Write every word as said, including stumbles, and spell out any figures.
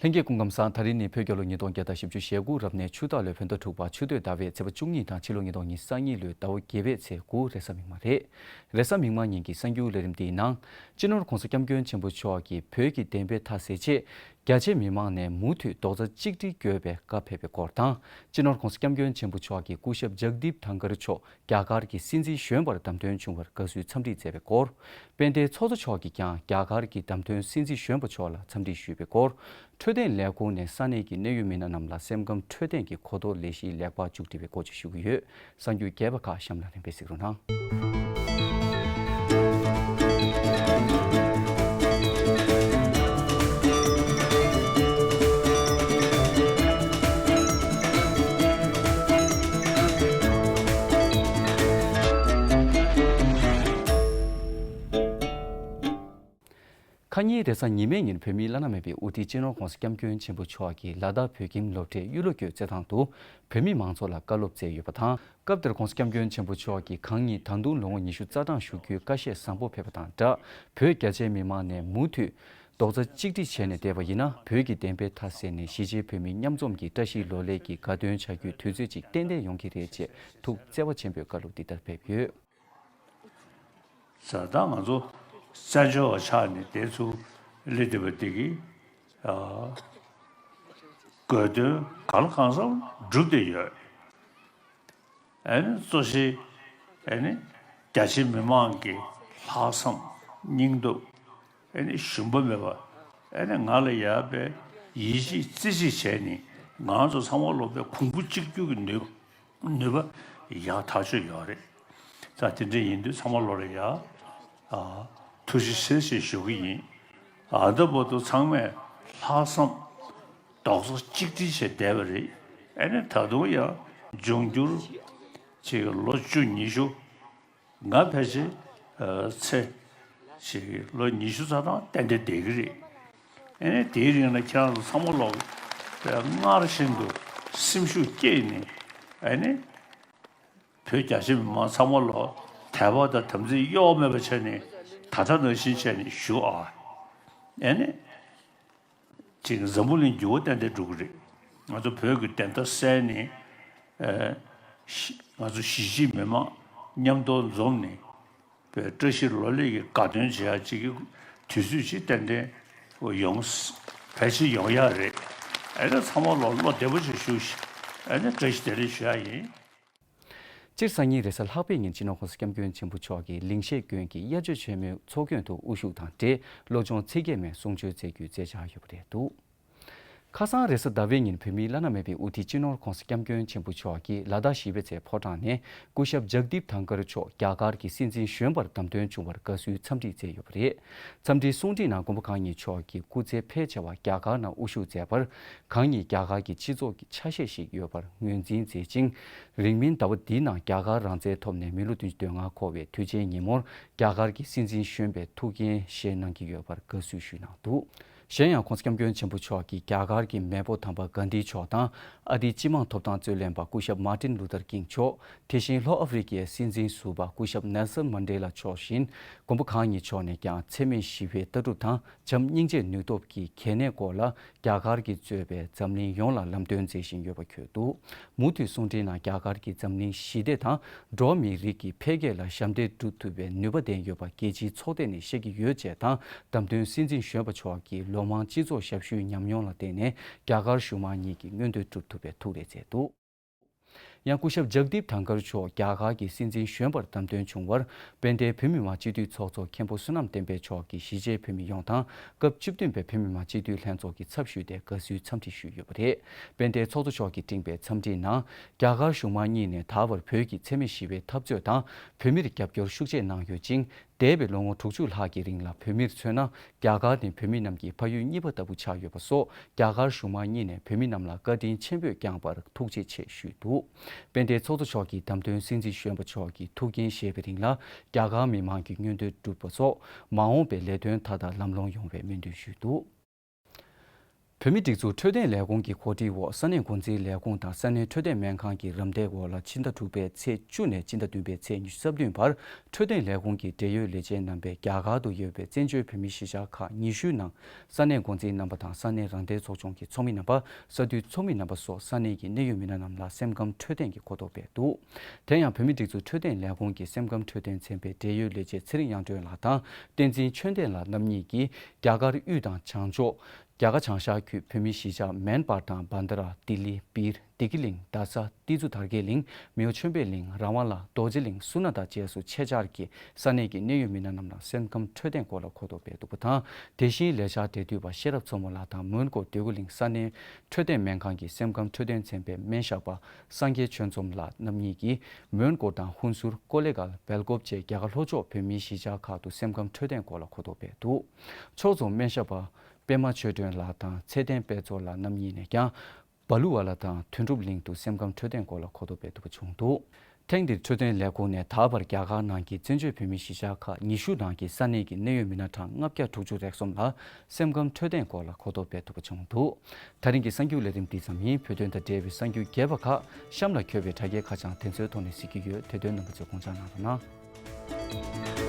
ལྷན་རྒྱས་སྐུ་ཁམས་བཟང་། ད་རིང་ནི་བོད་རྒྱལ་ལོ་ཉིས་སྟོང་བརྒྱ་དང་བཞི་བཅུ་ཞེ་དགུ་རབ་གནས་ཆུ་སྟག་ལོའི་བོད་ཟླ་དྲུག་པ་ཆུ་སྟོད་ཟླ་བའི་ཚེས་པ་བཅུ་གཉིས་དང་ཕྱི་ལོ་ཉིས་སྟོང་ཉི་ཤུ་རྩ་གཉིས་ལོའི་ཟླ་བ་བརྒྱད་པའི་ཚེས་དགུ་རེས་གཟའ་མིག་དམར་རེད། རེས་གཟའ་མིག་དམར་ཉིན་གྱི་གསར་འགྱུར་ལས་རིམ་འདིའི་ནང་། སྤྱི་ནོར་༸གོང་ས་༸སྐྱབས་མགོན་ཆེན་པོ་མཆོག་གིས་བོད་ཀྱི་བདེན་པའི་མཐའ་གསལ་ཆེད། རྒྱ་ཆེའི་མི་མང་ནས་མུ་མཐུད་རྡོག་རྩ་གཅིག་སྒྲིལ་དགོས་པའི་བཀའ་ཕེབས་པའི་སྐོར་དང་། སྤྱི་ནོར་༸གོང་ས་༸སྐྱབས་མགོན་ཆེན་པོ་མཆོག་གིས་སྐུ་ཞབས་ཇག་དིབ་དྷང་གར་མཆོག་རྒྱ་གར་གྱི་སྲིད་འཛིན་གཞོན་པར་བདམས་ཐོན་བྱུང་བར་དགའ་བསུའི་འཚམས་འདྲི་མཛད་པའི་སྐོར། དཔལ་ལྡན་ཚོགས་གཙོ་མཆོག་གིས་ཀྱང་རྒྱ་གར་གྱི་བདམས་ཐོན་སྲིད་འཛིན་གཞོན་པ་མཆོག་ལ་འཚམས་འདྲི་ཞུས་པའི་སྐོར། འཕྲོད་བསྟེན་ལས་ཁུངས་ནས་ས་གནས་ཀྱི་གནད་ཡོད་མི་སྣ་རྣམས་ལ་སེམས་ཁམས་འཕྲོད་བསྟེན་གྱི་གོ་རྟོགས་ལས་གཞིའི་ལེགས་པར་མཇུག་སྒྲིལ་བའི་སྐོར་བཅས་ཞུ་གི་ཡོད། གསར་འགྱུར་རྒྱས་པ་ཁག་གཤམ་ལ་ལན་འབེབས་གཟིགས་རོགས་གནང་། ཁ་ཉིན་རེས་གཟའ་ཉི་མའི་ཉིན་བོད་མིའི་བླ་ན་མེད་པའི་དབུ་ཁྲིད་སྤྱི་ནོར་༸གོང་ས་༸སྐྱབས་མགོན་ཆེན་པོ་མཆོག་གིས་ལ་དྭགས་བོད་ཁྱིམ་སློབ་གྲྭའི་གཡུ་ལོ་བཀོད་རྩེད་ཐང་དུ་བོད་མི་མང་ཚོགས་ལ་བཀའ་སློབ་སྩལ་ཡོད་པ་དང་། སྐབས་དེར་༸གོང་ས་༸སྐྱབས་མགོན་ཆེན་པོ་མཆོག་གིས་གང་ཉིད་ད་དུང་ལོ་ངོ་ཉི་ཤུ་རྩ་གྲངས་བཞུགས་རྒྱུའི་ཀ་བཤད་བཟང་པོ་ཕེབས་པ་དང་སྦྲགས། བོད་རྒྱ་ཆེའི་མི་མང་ནས་མུ་མཐུད་རྡོག་རྩ་གཅིག་སྒྲིལ་བྱས་ནས་བསྡད་པ་ཡིན་ན། བོད་ཀྱི་བདེན་པའི་མཐའ་གསལ་ནས་གཞིས་བྱེས་བོད་མི་མཉམ་འཛོམས་ཀྱི་བཀྲ་ཤིས་ལོ་ལེགས་ཀྱི་དགའ་སྟོན་བྱ་རྒྱུའི་དུས་ཚོད་ཅིག་ཏན་ཏན་ཡོང་གི་རེད་ཅེས་ཐུགས་བརྩེ་བ་ཆེན་པོས་བཀའ་སློབ་འདི་ལྟར་ཕེབས་ཡོད། ཟེར། ད་ང་ཚོ་བཙན་བྱོལ་བ་ཆགས་ནས་དེ་ཚུར་སླེབས་བསྡད་པ་དེ་གིས། ཨ། དགོས་དོན་གང་ལ་གང་འཚམ་འགྲུབ་བསྡད་ཡོད། ཨ་ནི་གཙོ་ཆེ་ཨ་ནི་རྒྱ་ཆེ་མི་མང་གི་ལྷག་བསམ་སྙིང་སྟོབས། ཨ་ནི་ཞུམ་པ་མེད་པ། ཨ་ནི་ང་ལ་ཡར་དཔེ་ཡིད་ཆེས་རྩེ་གཅིག་བྱས་ནས་ང་ཚོ་ཚང་མ་ལོ་དཔེ་གོང་བུ་གཅིག་གྱུར་གྱི་ནུས་པ་ནུས་པ་ཡག་ཐག་ཆོད་ཡོད་རེད། ད་དེ་འདྲ་ཡིན་དུས་ཚང་མ་ལོ་ལ་ཡ། ཨ། ཐུགས་རྗེ་ཆེ་ཞེས་ཞུ་གི་ཡིན། ཨ། ད་བར་དུ་ཚང་མས་ལྷག་བསམ་རྡོག་རྩ་གཅིག་སྒྲིལ་བྱས་བསྡད་པ་རེད། ཨ་ནི་ད་དུང་ཡང་འབྱུང་འགྱུར་ཅིག་ལོ་བཅུ་ཉི་ཤུ། ང་ཕལ་ཆེར། ཨ། ཚེ་ཞིག་ལོ་ཉི་ཤུ་རྩ་གྲངས་ཏན་ཏན་བསྡད་ཀྱི་རེད། ཨ་ནི་དེའི་རིང་ལ་ཁྱེད་རང་ཚོ་ཚང་མ་ལོག་པའི་སྔར་བཞིན་དུ་སེམས་ཤུགས་བསྐྱེད་ནས། ཨ་ནི་བོད་རྒྱ་ཆེ་མི་མང་ཚང་མ་ལོག་དད་པ་དང་དམ་ཚིག་གཡོ་བ་མེད་པ་བྱས་ནས་ད་ལྟ་ནང་བཞིན་བྱས་ནས་བཞུགས་ཨ། ཨ་ནི། ཅིག་འཛམ་བུ་གླིང་འགྱུར་བ་ཏན་ཏན་འགྲོ་གི་རེད། ང་ཚོ་བོད་ཀྱི་བདེན་མཐའ་གསལ་ནས། ཨ། ང་ཚོ་གཞིས་བྱེས་མི་མང་མཉམ་དུ་འཛོམས་ནས་བོད་བཀྲ་ཤིས་ལོ་ལེགས་ཀྱི་དགའ་སྟོན་བྱེད་ཡག་ཅིག་གི་དུས་ཚོད་ཅིག་ཏན་ཏན་ཡོང་། ཕལ་ཆེར་ཡོང་ཡག་རེད། ཨ་ནི་ཚང་མ་ལོ་བློ་བདེ་པོ་ཞིག་བཞུགས་ཤིག་ཨ་ནི་བཀྲ་ཤིས་བདེ་ལེགས་ཞུ་ཡག་ཡིན། སྤྱིར་སང་ཉིན་རེས་གཟའ་ལྷག་པའི་ཉིན་སྤྱི་ནོར་༸གོང་ས་༸སྐྱབས་མགོན་ཆེན་པོ་མཆོག་གིས་ལིང་ཤེད་དགོན་གྱི་དབྱར་ཆོས་ཆེན་མོའི་ཚོགས་མགོན་དུ་དབུ་བཞུགས་དང་འབྲེལ་བློ་སྦྱོང་ཚིག་བརྒྱད་མའི་གསུང་ཆོས་སྩལ་རྒྱུའི་མཛད་འཆར་ཡོད་པ་རེད་འདུག་ཁ་སང་རེས་གཟའ་ཟླ་བའི་ཉིན་བོད་མིའི་བླ་ན་མེད་པའི་དབུ་ཁྲིད་སྤྱི་ནོར་༸གོང་ས་༸སྐྱབས་མགོན་ཆེན་པོ་མཆོག་གིས་ལ་དྭགས་གཞིས་པའི་ཚལ་ཕོ་བྲང་ནས་སྐུ་ཞབས་ཇག་དིབ་དྷང་གར་མཆོག་རྒྱ་གར་གྱི་སྲིད་འཛིན་གཞོན་པར་བདམས་ཐོན་བྱུང་བར་དགའ་བསུའི་འཚམས་འདྲི་སྩལ་ཡོད་པ་རེད། འཚམས་འདྲིའི་གསུང་འཕྲིན་ནང་མགོན་པོ་གང་ཉིད་མཆོག་གིས་སྐུ་ཚེ་ཕལ་ཆེ་བ་རྒྱ་གར་ནང་དབུ་བཞུགས་མཛད་པར། གང་ཉིད་རྒྱ་གར་གྱི་སྤྱི་ཚོགས་ཀྱི་ཆ་ཤས་ཤིག་ཡོད་པར་ངོས་འཛིན་མཛད་ཅིང་། རིང་མིན་ཟླ་བ་འདིའི་ནང་རྒྱ་གར་རང་བཙན་ཐོབ་ནས་མི་ལོ་བདུན་ཅུ་དོན་ལྔ་འཁོར་བའི་དུས་ཆེན་ཉིན་མོར་རྒྱ་གར་གྱི་སྲིད་འཛིན་གཞོན་པའི་ཐུགས་འགན་བཞེས་གནང་གི་ཡོད་པར་དགའ་བསུ་ཞུས་གནང་འདུག་གཞན་ཡང་༸གོང་ས་༸སྐྱབས་མགོན་ཆེན་པོ་མཆོག་གིས་རྒྱ་གར་གྱི་མེས་པོ་དམ་པ་གྷན་དྷི་མཆོག་དང་། ཨ་རིའི་སྤྱི་དམངས་ཐོབ་ཐང་རྩོད་ལེན་པ་སྐུ་ཞབས་མར་ཏིན་ལུ་ཐར་ཀིང་མཆོག་དེ་བཞིན་ལྷོ་ཨ་ཧྥེ་རི་ཀའི་སྲིད་འཛིན་ཟུར་པ་སྐུ་ཞབས་ནེལ་སན་མན་ཌེ་ལ་མཆོག་བཞིན། མགོན་པོ་གང་ཉིད་མཆོག་ནས་ཀྱང་འཚེ་མེད་ཞི་བའི་ལྟ་གྲུབ་དང་། བྱམས་སྙིང་རྗེའི་ནུས་སྟོབས་ཀྱི་གལ་གནད་སྐོར་ལ། རྒྱ་གར་གྱིས་གཙོས་པའི་འཛམ་གླིང་ཡོངས་ལ་ལམ་སྟོན་མཛད་བཞིན་ཡོད་པ་འཁོད་འདུག་མུ་མཐུད་གསུང་འཕྲིན་ནང་རྒྱ་གར་གྱིས་འཛམ་གླིང་ཞི་བདེ་དང་། འགྲོ་བ་མིའི་རིགས་ཀྱི་འཕེལ་རྒྱས་ལ་ཞབས་འདེགས་སྒྲུབ་ཐུབ་པའི་ནུས་པ་ལྡན་ཡོད་པ་རྒྱལ་སྤྱིའི་ཚོགས་སྡེ་ནས་བཤད་ཀྱི་ཡོད་ཅེས་དང་། བདམས་ཐོན་སྲིད་འཛིན་གཞོན་པ་མཆོག་གིས་ལོ་མང་སྤྱི་ཚོགས་ཞབས་ཞུའི་ཉམས་མྱོང་ལ་བརྟེན་ནས། རྒྱ་གར་གཞུང་མང་གཉིས་ཀྱི་མངོན་འདོད་སྒྲུབ་ཐུབ་པའི་ཐུགས་རེ་མཛད་འདུག་ཡང་སྐུ་ཞབས་ཇག་དིབ་དྷང་གར་མཆོག་རྒྱ་གར་གྱི་སྲིད་འཛིན་གཞོན་པར་བདམས་ཐོན་བྱུང་བར། དཔལ་ལྡན་བོད་མི་མང་སྤྱི་འཐུས་ཚོགས་གཙོ་མཁན་པོ་བསོད་ནམས་བསྟན་འཕེལ་མཆོག་གིས་གཞིས་བྱེས་བོད་མི་ཡོངས་དང་། སྐབས་བཅུ་བདུན་པའི་བོད་མི་མང་སྤྱི་འཐུས་ལྷན་ཚོགས་ཀྱི་ཚབ་ཞུས་ཏེ་དགའ་བསུའི་འཚམས་འདྲི་ཞུས་ཡོད་པ་རེད། དཔལ་ལྡན་ཚོགས་གཙོ་མཆོག་གིས་སྤྲིངས་པའི་འཚམས་འདྲིའི་ནང་། རྒྱ་གར་གཞུང་མང་གཉིས་ནས་ད་བར་བོད་ཀྱི་འཚེ་མེད་ཞི་བའི་འཐབ་རྩོད་དང་། བོད་མིར་རྒྱབ་སྐྱོར་ཤུགས་ཆེ་གནང་ཡོད་ཅིང་། འདས་པའི་ལོ་ངོ་དྲུག་ཅུ་ལྷག་གི་རིང་ལ་བོད་མིར་མཚོན་ན། རྒྱ་གར་ནི་བོད་མི་རྣམས་ཀྱི་ཕ་ཡུལ་གཉིས་པ་ལྟ་བུ་ཆགས་ཡོད་པ་སོགས། རྒྱ་གར་གཞུང་མང་གཉིས་ནས་བོད་མི་རྣམས་ལ་བཀའ་དྲིན་ཆེན་པོས་བསྐྱངས་པར་ཐུགས་རྗེ་ཆེ་ཞུས་འདུག་དཔལ་ལྡན་ཚོགས་གཙོ་མཆོག་གིས་བདམས་ཐོན་སྲིད་འཛིན་གཞོན་པ་མཆོག་གི་ཐུགས་འགན་བཞེས་པའི་རིང་ལ། རྒྱ་གར་མི་མང་གི་མངོན་འདོད་བསྒྲུབ་པ་སོགས། མ་འོངས་པའི་ལས་དོན་མཐའ་དག་ལམ་ལྷོང་ཡོང་བའི་སྨོན་འདུན་ཞུས་འདུག་བོད་མིའི་སྒྲིག་འཛུགས་འཕྲོད་བསྟེན་ལས་ཁུངས་ཀྱི་གོ་སྒྲིག་འོག་ས་གནས་འགོ་འཛིན་ལས་ཁུངས་དང་ས་གནས་འཕྲོད་བསྟེན་སྨན་ཁང་གི་རམ་འདེགས་འོག་ལ་ཕྱི་ཟླ་དྲུག་པའི་ཚེས་བཅུ་ནས་ཕྱི་ཟླ་བདུན་པའི་ཚེས་ཉི་ཤུ་རྩ་བདུན་བར་འཕྲོད་བསྟེན་ལས་ཁུངས་ཀྱི་འབྲེལ་ཡོད་ལས་བྱེད་རྣམ་པས་རྒྱ་གར་དུ་ཡོད་པའི་བཙན་བྱོལ་བོད་མིའི་གཞིས་ཆགས་ཁག་ཉི་ཤུའི་ནང་ས་གནས་འགོ་འཛིན་རྣམ་པ་དང་ས་གནས་རང་བདེན་ཚོགས་ཆུང་གི་ཚོགས་མི་རྣམ་པ། ས་འཐུས་ཚོགས་མི་རྣམ་པ་སོགས་ས་གནས་ཀྱི་གནད་ཡོད་མི་སྣ་རྣམས་ལ་སེམས་ཁམས་འཕྲོད་བསྟེན་གྱི་གོ་རྟོགས་སྤེལ་འདུག་དེ་ཡང་བོད་མིའི་སྒྲིག་འཛུགས་འཕྲོད་བསྟེན་ལས་ཁུངས་ཀྱི་སེམས་ཁམས་འཕྲོད་བསྟེན་ཚན་པའི་འབྲེལ་ཡོད་ལས་བྱེད་ཚེ་རིང་དབྱངས་སྒྲོན་ལགས་དང་བསྟན་འཛིན་ཆོས་ལྡན་ལགས་རྣམ་གཉིས་ཀྱིས་རྒྱ་གར་དབུས་དང་བྱང་ཕྱོགས། རྒྱ་གར་བྱང་ཤར་ཁུལ་བོད་མིའི་གཞིས་ཆགས་མན་སྤར་དང་བན་དྷ་ར། ལྡི་ལི། སྦིར། བདེ་སྐྱིད་གླིང་། རྡ་ས། ཏི་ཛུ་དར་རྒྱས་གླིང་། མེའོ་ཆོས་འཕེལ་གླིང་། ར་མ་ལ། རྡོ་རྗེ་གླིང་། སུ་ན་ད་བཅས་སུ་ཆེད་བཅར་གྱིས་ས་གནས་ཀྱི་གནད་ཡོད་མི་སྣ་རྣམས་ལ་སེམས་ཁམས་འཕྲོད་བསྟེན་སྐོར་ལ་གོ་རྟོགས་སྤེལ་འདུག་པ་དང་། དེ་བཞིན་ལས་འཆར་དེ་དུས་པ་ཤེས་རབ་མཚོ་མོ་ལགས་དང་མོན་གྷོ་འདོད་རྒུ་གླིང་ས་གནས་འཕྲོད་བསྟེན་སྨན་ཁང་གི་སེམས་ཁམས་འཕྲོད་བསྟེན་ཚན་པའི་སྨན་ཞབས་པ་སངས་རྒྱས་ཆོས་འཛོམས་ལགས་རྣམ་གཉིས་ཀྱིས་མོན་གྷོ་དང་ཧུན་སུར། ཀོ་ལེ་གལ། སྦེལ་ཀོབ་བཅས་རྒྱ་གར་ལྷོ་ཕྱོགས་བོད་མིའི་གཞིས་ཆགས་ཁག་ཏུ་སེམས་ཁམས་འཕྲོད་བསྟེན་སྐོར་ལ་གོ་རྟོགས་སྤེལ་འདུག་ཕྱོགས་མཚུངས་སྨན་ཞབས་པ་པད་མ་ཆོས་སྒྲོན་ལགས་དང་ཚེ་བརྟན་དཔལ་འབྱོར་ལགས་རྣམ་གཉིས་ནས་ཀྱང་། སྦ་ལུ་ཝ་ལ་དང་དོན་གྲུབ་གླིང་དུ་སེམས་ཁམས་འཕྲོད་བསྟེན་སྐོར་ལ་གོ་རྟོགས་སྤེལ་ཐུབ་པ་བྱུང་འདུག་ཐེངས་འདིར་འཕྲོད་བསྟེན་ལས་ཁུངས་ནས་ད་བར་རྒྱ་གར་ནང་གི་བཙན་བྱོལ་བོད་མིའི་གཞིས་ཆགས་ཁག་ཉི་ཤུ་ནང་གི་ས་གནས་ཀྱི་གནད་ཡོད་མི་སྣ་གྲངས་ལྔ་བརྒྱ་དྲུག་ཅུ་རེ་གསུམ་ལ་སེམས་ཁམས་འཕྲོད་བསྟེན་སྐོར་ལ་གོ་རྟོགས་སྤེལ་ཐུབ་པ་བྱུང་འདུག་ད་རིང་གི་གསར་འགྱུར་ལས་རིམ་འདི་ཙམ་ཡིན། བོད་དོན་དང་འབྲེལ་བའི་གསར་འགྱུར་རྒྱས་པ་ཁག་གཤམ་ལ་འཁོད་པའི་དྲ་རྒྱའི་ཁ་བྱང་དེ་ཚོའི་ཐོག་ནས་གཟིགས་ཀྱི་ཡོད། དེ་དོན་རྣམ་པ་ཚོས་དགོངས་འཇགས་གནང་རོགས་གནང་།